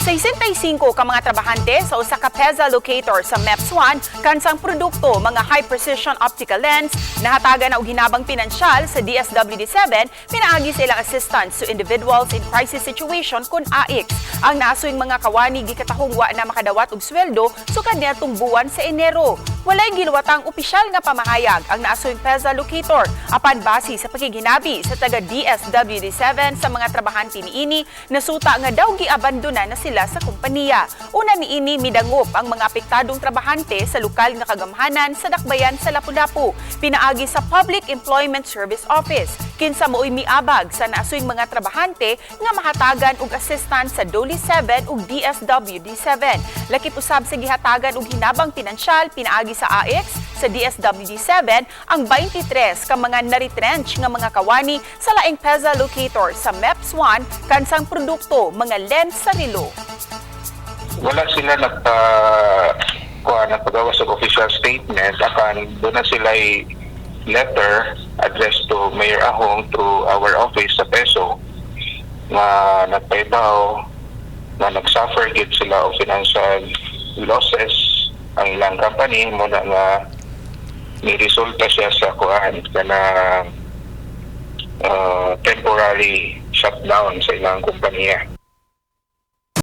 65 ka mga trabahante sa usa ka PEZA locator sa MEPS 1 kansang produkto mga high precision optical lens nahatagan na og hinabang pinansyal sa DSWD-7 pinaagi sa ilang assistance to individuals in crisis situation kon AICS. Ang naasuyng mga kawani gikatahong wa na makadawat og sweldo sukad niadtong buwan sa Enero. Walay giluwatang opisyal nga pamahayag ang naasuyng PEZA locator, apan base sa pakighinabi sa taga DSWD-7 sa mga trabahante niini, nasuta nga daw giabandona na sila sa kompanya. Una niini, midangop ang mga apektadong trabahante sa lokal nga kagamhanan sa dakbayan sa Lapu-Lapu pinaagi sa Public Employment Service Office, kinsa maoy miabag sa naasuyng mga trabahante nga mahatagan og assistance sa DOLE 7 ug DSWD-7. Lakip usab sa gihatagan og hinabang pinansyal pinaagi sa AICS sa DSWD-7 ang 23 ka mga naretrench nga mga kawani sa laing PEZA locator sa MEPS 1 kansang produkto mga lens sa relo. Wala sila kuha nagpagawas og official statement, apan duna sila letter addressed to Mayor Ahong through our office sa PESO nga nagpaibaw nga nag-suffer gid sila og financial losses ang ilang company, mao na nga ni resulta siya sa kuan kana temporary shutdown sa ilang kumpanya.